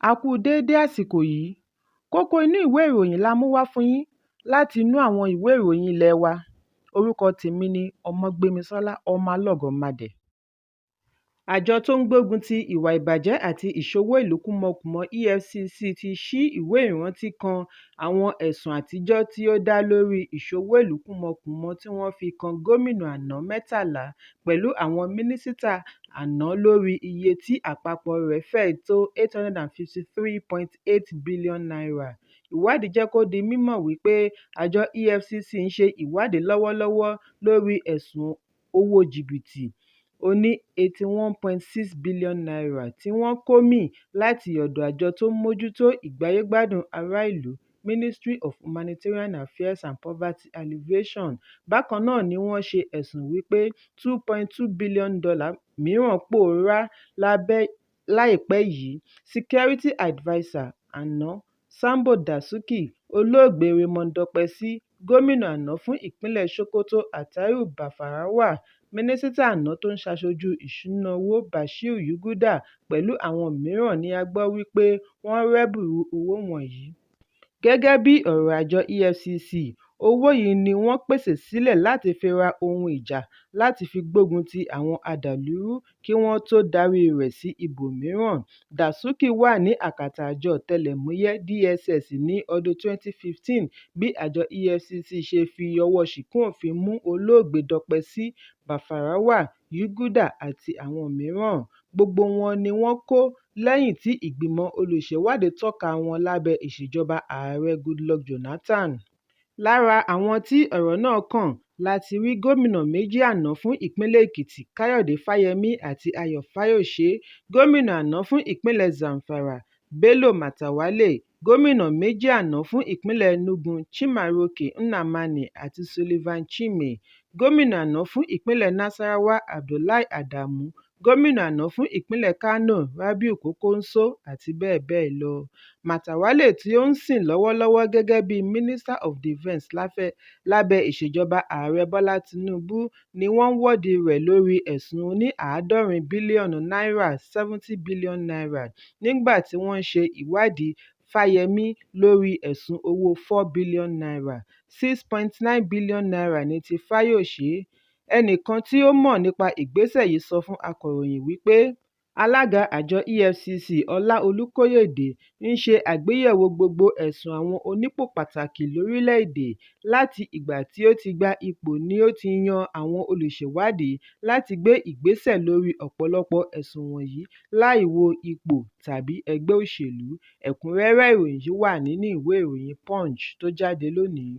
A kú u déédé àsìkò yìí. Kókó inú ìwé ìròyìn la mú wá fún yín láti inú àwọn ìwé ìròyìn ilé wa. Orúkọ tèmi ni Ọmọgbémisọ́lá Ọmọlọ́gọ̀mádẹ. Àjọ tó ń gbógun ti ìwà ìbàjẹ́ àti ìṣowó ìlú kúmọkùmọ EFCC ti ṣí ìwé ìrántí kan àwọn ẹ̀sùn àtijọ́ tí ó dá lórí ìṣowó ìlú kúmọkùmọ tí wọ́n fi kan gómìnà àná 13 pẹ̀lú àwọn mínísítà àná lórí iye tí àpapọ̀ọ rẹ̀ fẹ́ẹ̀ tó ₦853.8 bílíọ̀nù. Ìwádìí jẹ́ kó di mímọ̀ wípé àjọ EFCC ń ṣe ìwádìí lọ́wọ́lọ́wọ́ lórí ẹ̀sùn owó jìbìtì oní ₦81.6 bílíọ̀nù tí wọ́n kó mì láti ọ̀dọ̀ Àjọ tó ń Mójútó Ìgbáyé-gbádùn Ará Ìlú Ministry of Humanitarian Affairs and Poverty Alleviation. Bákan náà ni wọ́n ṣe ẹ̀sùn wípé $2.2 bílíọ̀nù mìíràn pòórá láìpẹ́ yìí. Security Adviser àná Sambo Dasuki, olóògbé Raymond Dokpesi, gómìnà àná fún ìpínlẹ̀ Sokoto Attahiru Bafarawa, mínísítà àná tó ń ṣaṣojú ìṣúná owó Bashir Yuguda pẹ̀lú àwọn mìíràn ni a gbọ́ wípé wọ́n rẹ́bùrú owó wọ̀nyí. Gẹ́gẹ́ bí ọ̀rọ̀ àjọ EFCC, owó yìí ni wọ́n pèsè sílẹ̀ láti fi ra ohun ìjà láti fi gbógun ti àwọn adàlúrú kí wọ́n tó daríi rẹ̀ sí ibòmíràn. Dasuki wà ní àkàtà àjọ ọ̀tẹlẹ̀múyẹ́ DSS ní ọdún 2015 bí àjọ EFCC ṣe fi ọwọ́ọ ṣìkún òfin mú olóògbé Dokpesi, Bafarawa, Yuguda àti àwọn mìíràn. Gbogbo wọn ni wọ́n kò lẹ́yìn tí ìgbìmọ̀ olùṣèwádìí tọ́ka wọn lábẹ́ ìṣèjọba Ààrẹ Goodluck Jonathan. Lára àwọn tí ọ̀rọ̀ náà kàn la ti rí gómìnà méjì àná fún ìpínlẹ̀ Èkìtì Káyọ̀dé Fáyẹmí àti Ayọ̀ Fáyọ̀ṣe, gómìnà àná fún ìpínlẹ̀ Zamfara Bello Matawalle, gómìnà méjì àná fún ìpínlẹ̀ Enugu Chimaroke Nnamani àti Sullivan Chime, gómìnà àná fún ìpínlẹ̀ Nasarawa Abdullahi Adamu, gómìnà àná fún ìpínlẹ̀ Kano Rabiu Kwankwaso àti bẹ́ẹ̀ bẹ́ẹ̀ lọ. Matawalle tí ó ń sìn lọ́wọ́lọ́wọ́ gẹ́gẹ́ bíi Minister of Defence lábẹ́ ìṣèjọba Ààrẹ Bọ́lá Tinubu ni wọ́n wádìí rẹ̀ lórí ẹ̀sùn oní 70 bílíọ̀nù náírà (₦70 billion) nígbà tí wọ́n ń ṣe ìwádìí Fáyẹmí lórí ẹ̀sùn owó ₦4 bílíọ̀nù (₦6.9 bílíọ̀nù ní ti Fáyòsé. Ẹnìkan tí ó mọ̀ nípa ìgbésẹ̀ yìí sọ fún akọ̀ròyìn wípé alága àjọ EFCC Ọlá Olúkóyèdé ń ṣe àgbéyẹ̀wò gbogbo ẹ̀sùn àwọn onípò pàtàkì lórílẹ̀-èdè. Láti ìgbà tí ó ti gba ipò ni ó ti yan àwọn olùṣèwádìí láti gbé ìgbésẹ̀ lórí ọ̀pọ̀lọpọ̀ ẹ̀sùn wọ̀nyí láì wo ipò tàbí ẹgbẹ́ òṣèlú. Ẹ̀kúnrẹ́rẹ́ ìròyìn yìí wà nínú ìwé ìròyìn Punch tó jáde lónìí.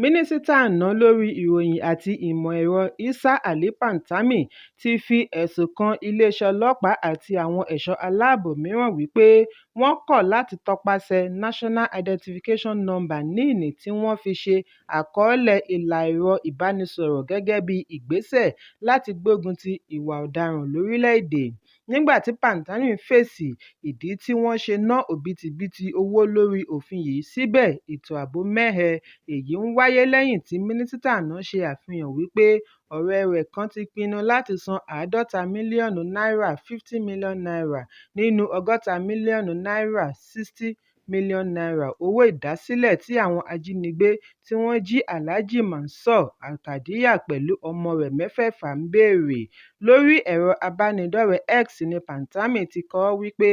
Mínísítà àná lórí Ìròyìn àti Ìmọ̀-ẹ̀rọ Isa Ali Pantami ti fi ẹ̀sùn kan iléeṣẹ́ ọlọ́pàá àti àwọn ẹ̀ṣọ́ aláàbò mìíràn wípé wọ́n kọ̀ láti tọpasẹ̀ National Identification Number (NIN) tí wọ́n fi ṣe àkọọ́lẹ̀ ìlà ẹ̀rọ ìbánisọ̀rọ̀ gẹ́gẹ́ bí ìgbésẹ̀ láti gbógun ti ìwà ọ̀daràn lórílẹ̀-èdè. Nígbà tí Pantami ń fèsì ìdí tí wọ́n ṣe ná òbítíbitì owó lórí òfin yìí síbẹ̀ ètò ààbò mẹ́hẹ. Èyí ń wáyé lẹ́yìn tí mínísítà náà ṣe àfihàn wípé ọ̀rẹ́ẹ rẹ̀ kan ti pinnu láti san 50 mílíọ̀nù náírà (₦50 million) nínú 60 mílíọ̀nù náírà (₦60 million) owó ìdásílẹ̀ tí àwọn ajínigbé tí wọ́n jí Alhaji Mansur Al-Akaadia pẹ̀lú ọmọ rẹ̀ mẹ́fẹ̀ẹ̀fà ń béèrè. Lórí ẹ̀rọ ìbánidọ́rẹ̀ẹ́ X ní Pantami ti kọ ọ́ wípé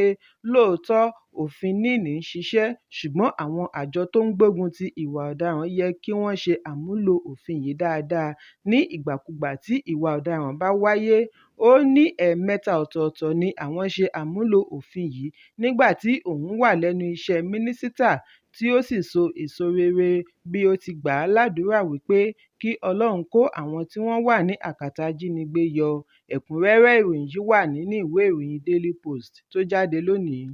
lóòótọ́ òfin NIN ń ṣiṣẹ́, ṣùgbọ́n àwọn àjọ tó ń gbógun ti ìwà ọ̀daràn yẹ kí wọ́n ṣe àmúlò òfin yìí dáadáa ní ìgbàkugbà tí ìwà ọ̀daràn bá wáyé. Ó ní ẹ̀ẹ̀mẹ́ta ọ̀tọ̀ọ̀tọ̀ ni àwọn ṣe àmúlò òfin yìí nígbà tí òun wà lẹ́nu iṣẹ́ mínísítà tí ó sì so èso rere bí ó ti gbà á ládùrá wípé kí Ọlọ́run kó àwọn tí wọ́n wà ní àkàtà ajínigbé yọ. Ẹ̀kúnrẹ́rẹ́ ìròyìn yìí wà nínú ìwé ìròyìn Daily Post tó jáde lónìí.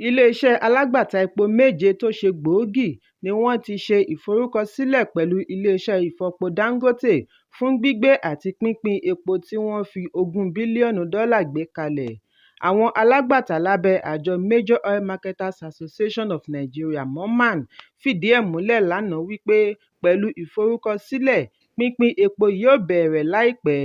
Iléeṣẹ́ alágbàtà epo méje tó ṣe gbòógì ni wọ́n ti ṣe ìforúkọsílẹ̀ pẹ̀lú iléeṣẹ́ ìfọpo Dangote fún gbígbé àti pínpín epo tí wọ́n fi $20 bílíọ̀nù gbé kalẹ̀. Àwọn alágbàtà lábẹ́ àjọ Major Oil Marketers Association of Nigeria (MOMAN) fìdí ẹ̀ múlẹ̀ lánàá wípé pẹ̀lú ìforúkọsílẹ̀, pínpín epo yóò bẹ̀rẹ̀ láìpẹ́.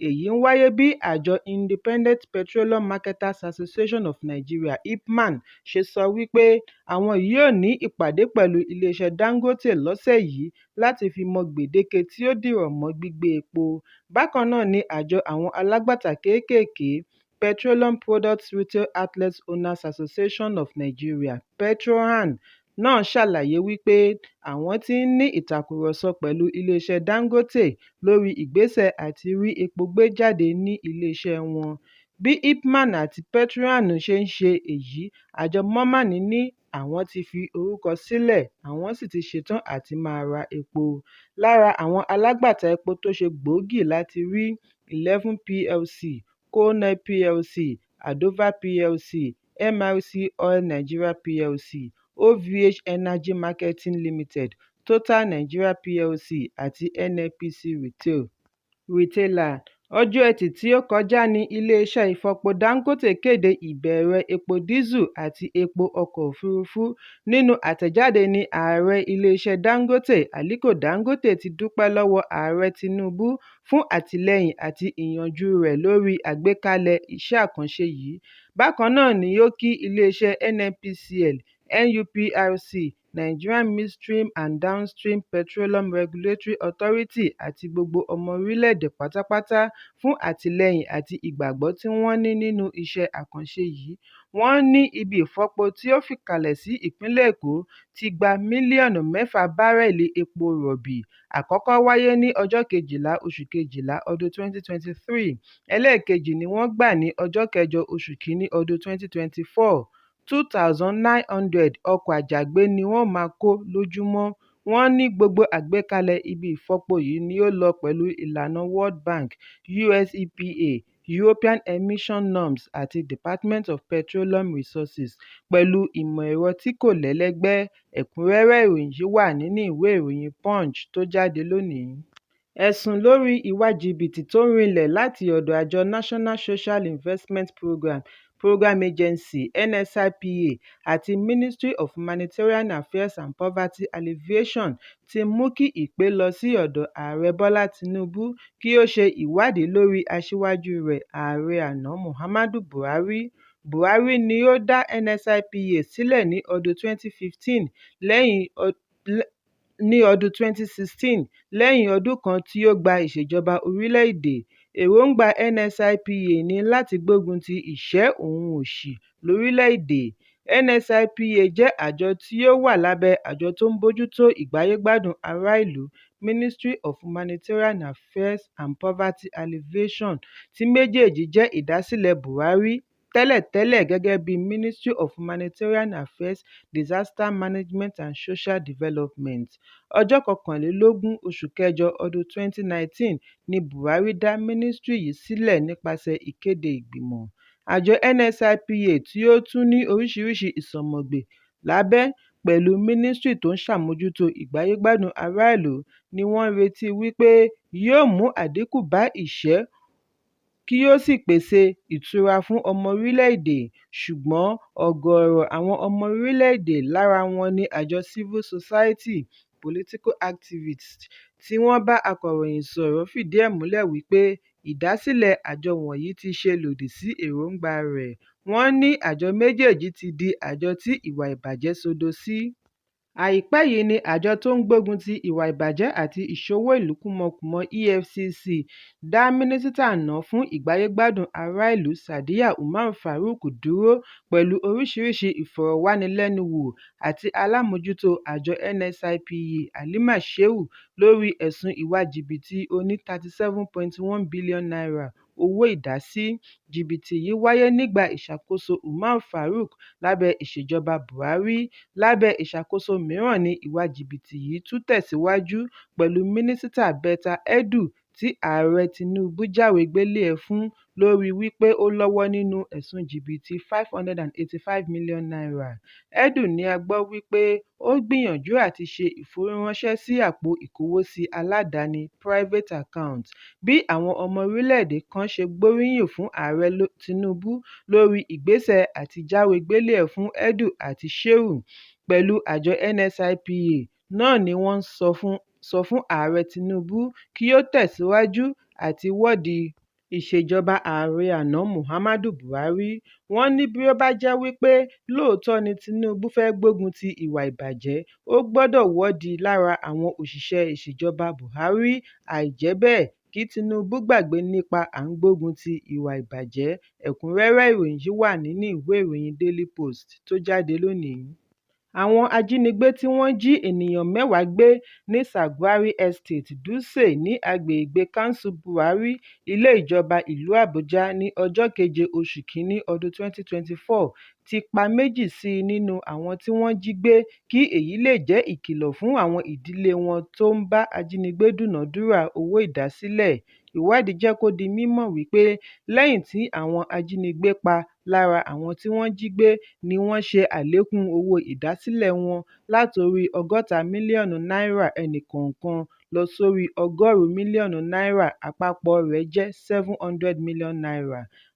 Èyí ń wáyé bí àjọ Independent Petroleum Marketers Association of Nigeria (IPMAN) ṣe sọ wípé àwọn yóò ní ìpàdé pẹ̀lú iléeṣẹ́ Dangote lọ́sẹ̀ yìí láti fi mọ gbèdéke tí ó dìrọ̀ mọ́ gbígbé epo. Bákan náà ni àjọ àwọn alágbàtà kéékèèké, Petroleum Products Retail Outlets Owners Association of Nigeria (PETROAN) náà ṣàlàyé wípé àwọn ti ń ní ìtàkúrọ̀sọ̀ pẹ̀lú iléeṣẹ́ Dangote lórí ìgbésẹ̀ àti rí epo gbé jáde ní iléeṣẹ́ wọn. Bí IPMAN àti PETROAN ṣe ń ṣe èyí, àjọ MOMAN ní àwọn ti fi orúkọ sílẹ̀ àwọn sì ti ṣetán àti máa ra epo. Lára àwọn alágbàtà epo tó ṣe gbòógì la ti rí Eleven Plc, Conoil Plc, Ardova Plc, MRC Oil Nigeria Plc, OVH Energy Marketing Limited, Total Nigeria Plc àti NNPC Retail. Retailer Ọjọ́ Ẹtì tí ó kọjá ní ilé-iṣẹ́ ìfọpo Dangote kéde ìbẹ̀rẹ̀ epo dísù àti epo ọkọ̀ òfuurufú. Nínú àtẹ̀jáde ní ààrẹ ilé-iṣẹ́ Dangote, Aliko Dangote ti dúpẹ́ lọ́wọ́ Ààrẹ Tinubu fún àtìlẹ́yìn àti ìyànjú rẹ̀ lórí àgbékalẹ̀ iṣẹ́ àkànṣe yìí. Bákan náà ni ó kí iléeṣẹ́ NNPCL, NUPRC, Nigerian Midstream and Downstream Petroleum Regulatory Authority àti gbogbo ọmọ orílẹ̀-èdè pátápátá fún àtìlẹ́yìn àti ìgbàgbọ́ tí wọ́n ní nínú iṣẹ́ àkànṣe yìí. Wọ́n ní ibi ìfọpo tí ó fìkàlẹ̀ sí ìpínlẹ̀ Èkó ti gba mílíọ̀nù mẹ́fà bárẹ́ẹ̀lì epo rọ̀bì àkọ́kọ́ wáyé ní ọjọ́ kejìlá oṣù kejìlá ọdún 2023, ẹlẹ́ẹ̀kejì ni wọ́n gbà ní ọjọ́ kẹjọ oṣù kìíní ọdún 2024. 2,900 ọkọ̀ àjàgbé ni wọ́n máa kó lójúmọ́. Wọ́n ní gbogbo àgbékalẹ̀ ibi ìfọpo yìí ni ó lọ pẹ̀lú ìlànà World Bank, US EPA, European Emission Norms àti Department of Petroleum Resources pẹ̀lú ìmọ̀ ẹ̀rọ tí kò lẹ́lẹ́gbẹ́. Ẹ̀kúnrẹ́rẹ́ ìròyìn yìí wà nínú ìwé ìròyìn Punch tó jáde lónìí. Ẹ̀sùn lórí ìwà jìbìtì tó rinlẹ̀ láti ọ̀dọ̀ àjọ National Social Investment Programme Programme Agency (NSIPA) àti Ministry of Humanitarian Affairs and Poverty Alleviation ti mú kí ìpè lọ sí ọ̀dọ̀ Ààrẹ Bọ́lá Tinubu kí ó ṣe ìwádìí lórí aṣíwájú rẹ̀, Ààrẹ àná Muhammadu Buhari. Buhari ni ó dá NSIPA sílẹ̀ ní ọdún 2015 lẹ́yìn ní ọdún 2016, lẹ́yìn ọdún kan tí ó gba ìṣèjọba orílẹ̀-èdè. Èròńgbà NSIPA ni láti gbógun ti ìṣẹ́ òun òṣì lórílẹ̀-èdè. NSIPA jẹ́ àjọ tí ó wà lábẹ́ Àjọ tó ń bójú tó Ìgbáyé-gbádùn Ará Ìlú, Ministry of Humanitarian Affairs and Poverty Alleviation, tí méjèèjì jẹ́ ìdásílẹ̀ Buhari tẹ́lẹ̀tẹ́lẹ̀ gẹ́gẹ́ bí Ministry of Humanitarian Affairs, Disaster Management and Social Development. Ọjọ́ 21 oṣù kẹjọ ọdún 2019 ní Buhari dá mínísítírì yìí sílẹ̀ nípasẹ̀ ìkéde ìgbìmọ̀. Àjọ NSIPA tí ó tún ní oríṣiríṣi ìsọ̀ǹgbè lábẹ́ pẹ̀lú Mínísítírì tó ń ṣàmójútó ìgbáyé-gbádùn ará ìlú ní wọ́n retí wípé yóò mú àdínkù bá ìṣẹ́ kí ó sì pèsè ìtura fún ọmọ orílẹ̀-èdè, ṣùgbọ́n ọ̀gọ̀ọ̀rọ̀ àwọn ọmọ orílẹ̀-èdè, lára wọn ní àjọ civil society, political activists tí wọ́n bá akọ̀ròyìn sọ̀rọ̀ fìdí ẹ̀ múlẹ̀ wípé ìdásílẹ̀ àjọ wọ̀nyí ti ṣe lòdì sí èròńgbà rẹ̀. Wọ́n ní àjọ méjèèjì ti di àjọ tí ìwà ìbàjẹ́ sọdọ̀ sí. Àìpẹ́ yìí ni àjọ tó ń gbógun ti ìwà ìbàjẹ́ àti ìṣowó ìlú kúmọkùmọ EFCC dá mínísítà àná fún ìgbáyé-gbádùn ará ìlú Sadiya Umar Farouq dúró pẹ̀lú oríṣiríṣi ìfọ̀rọ̀wánilẹ́nuwò àti alámòjútó àjọ NSIPA Halima Shehu lórí ẹ̀sùn ìwà jìbìtì oní N37.1 bílíọ̀nù owó ìdásí. Jìbìtì yìí wáyé nígbà ìṣàkóso Umar Farouq lábẹ́ ìṣèjọba Buhari. Lábẹ́ ìṣàkóso mìíràn ni ìwà jìbìtì yìí tún tẹ̀síwájú pẹ̀lú Mínísítà Betta Edu tí Ààrẹ Tinubu jáwèé gbélé ẹ̀ fún lórí wípé ó lọ́wọ́ nínú ẹ̀sùn jìbìtì N585 mílíọ̀nù. Edu ní a gbọ́ wípé ó gbìyànjú àti ṣe ìfowóráńṣẹ́ sí àpò ìkówósí aládàáni (private account). Bí àwọn ọmọ orílẹ̀-èdè kan ṣe gbóríyìn fún Ààrẹ Tinubu lórí ìgbésẹ̀ àti jáwé gbélé ẹ̀ fún Edu àti Shehu pẹ̀lú àjọ NSIPA náà ni wọ́n ń sọ fún Ààrẹ Tinubu kí ó tẹ̀síwájú àti wọ́de. Ìṣèjọba Ààrẹ àná Muhammadu Buhari. Wọ́n ní bí ó bá jẹ́ wípé lóòótọ́ ni Tinubu fẹ́ gbógun ti ìwà ìbàjẹ́, ó gbọdọ̀ wọ́de lára àwọn òṣìṣẹ́ ìṣèjọba Buhari, àìjẹ́ bẹ́ẹ̀ kí Tinubu gbàgbé nípa à ń gbógun ti ìwà ìbàjẹ́. Ẹ̀kúnrẹ́rẹ́ ìròyìn yìí wà nínú ìwé ìròyìn Daily Post tó jáde lónìí. Àwọn ajínigbé tí wọ́n jí ènìyàn 10 gbé ní Sagwari Estate, Dutse ní agbègbèe Kánsù Bwari, ilé ìjọba ìlú Àbújá ní ọjọ́ 7 oṣù kìíní ọdún 2024 ti pa méjì sí i nínú àwọn tí wọ́n jí gbé kí èyí lè jẹ́ ìkìlọ̀ fún àwọn ìdílé wọn tó ń bá ajínigbé dúnàádúrà owó ìdásílẹ̀. Ìwádìí jẹ́ kó di mímọ̀ wípé lẹ́yìn tí àwọn ajínigbé pa lára àwọn tí wọ́n jí gbé ni wọ́n ṣe àlékún owó ìdásílẹ̀ wọn láti orí 60 mílíọ̀nù náírà ẹnìkọ̀ọ̀kan lọ sórí 100 mílíọ̀nù náírà, àpapọ̀ọ rẹ̀ jẹ́ ₦700 million.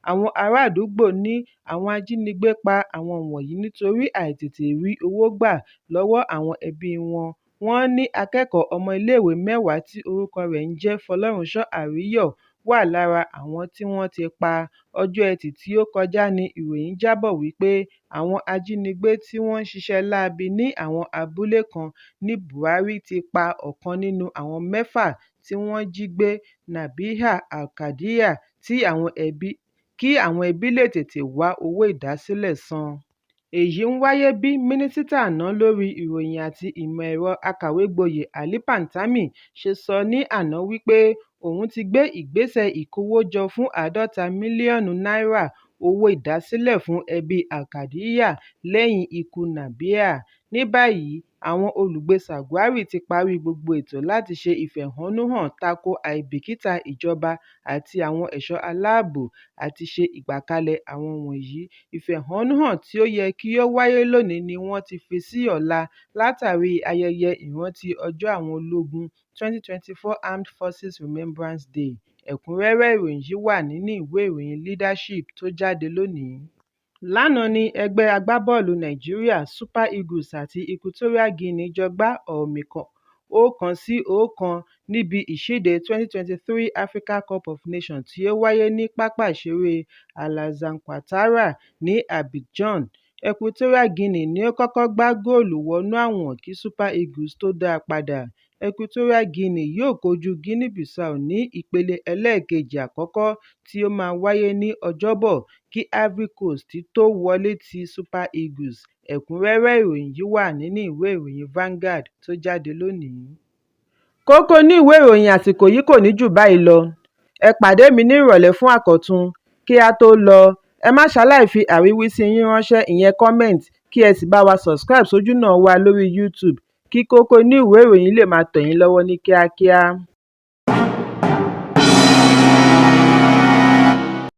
Àwọn ará àdúgbò ní àwọn ajínigbé pa àwọn wọ̀nyí nítorí àìtètè rí owó gbà lọ́wọ́ àwọn ẹbíi wọn. Wọ́n ní akẹ́kọ̀ọ́ ọmọ iléèwé 10 tí orúkọ rẹ̀ ń jẹ́ Fọlọ́runṣọ́ Àríyọ̀ wà lára àwọn tí wọ́n ti pa. Ọjọ́ Ẹtì tí ó kọjá ní ìròyìn jábọ̀ wípé àwọn ajínigbé tí wọ́n ń ṣiṣẹ́ láabi ní àwọn abúlé kan ní Bwari ti pa ọ̀kan nínú àwọn mẹ́fà tí wọ́n jí gbé, Nabiha Alkadiyar, kí àwọn ẹbí lè tètè wá owó ìdásílẹ̀ san. Èyí ń wáyé bí Mínísítà àná lórí Ìròyìn àti Ìmọ̀-ẹ̀rọ Akàwé-gboyè Àlí Pantami ṣe sọ ní àná wípé òun ti gbé ìgbésẹ̀ ìkówójọ fún 50 mílíọ̀nù náírà owó ìdásílẹ̀ fún ẹbí Alkadiyar lẹ́yìn ikú Nabiha. Ní báyìí, àwọn olùgbé Sàguárì ti parí gbogbo ètò láti ṣe ìfẹ̀hónúhàn tako àìbìkítà ìjọba àti àwọn ẹ̀ṣọ́ aláàbò àti ṣe ìgbàkalẹ̀ àwọn wọ̀nyí. Ìfẹ̀hónúhàn tí ó yẹ kí ó wáyé lónìí ni wọ́n ti fi sí ọ̀la látàrí ayẹyẹ ìrántí Ọjọ́ Àwọn Ológun 2024 Armed Forces Remembrance Day. Ẹ̀kúnrẹ́rẹ́ ìròyìn yìí wà nínú ìwé ìròyìn Leadership tó jáde lónìí. Lánàá ni ẹgbẹ́ agbábọ́ọ̀lù Nàìjíríà Super Eagles àti Equatorial Guinea jọ gbá ọ̀mì 1-1 níbi ìsíde 2023 Africa Cup of Nations tí ó wáyé ní pápá ìṣeré Alassane Ouattara ní Abidjan. Equatorial Guinea ni ó kọ́kọ́ gbá góòlù wọnú àwọ̀n kí Super Eagles tó dá a padà. Equatorial Guinea yóò kojú Guinea-Bissau ní ìpele ẹlẹ́ẹ̀kejì àkọ́kọ́ tí ó máa wáyé ní Ọjọ́bọ̀ kí Ivory Coast tó wọlé ti Super Eagles. Ẹ̀kúnrẹ́rẹ́ ìròyìn yìí wà nínú ìwé ìròyìn Vanguard tó jáde lónìí. Kókó inú ìwé ìròyìn àsìkò yìí kò ní jù báyìí lọ. Ẹ pàdé mi ní ìrọ̀lẹ́ fún àkọ́tún. Kí á tó lọ, ẹ má ṣaláì fi àríwísí yín ránṣẹ́ ìyẹn comment kí ẹ sì bá wa subscribe sójúnà wa lórí YouTube kí kókó inú ìwé ìròyìn lè máa tẹ̀ yín lọ́wọ́ ní kíákíá.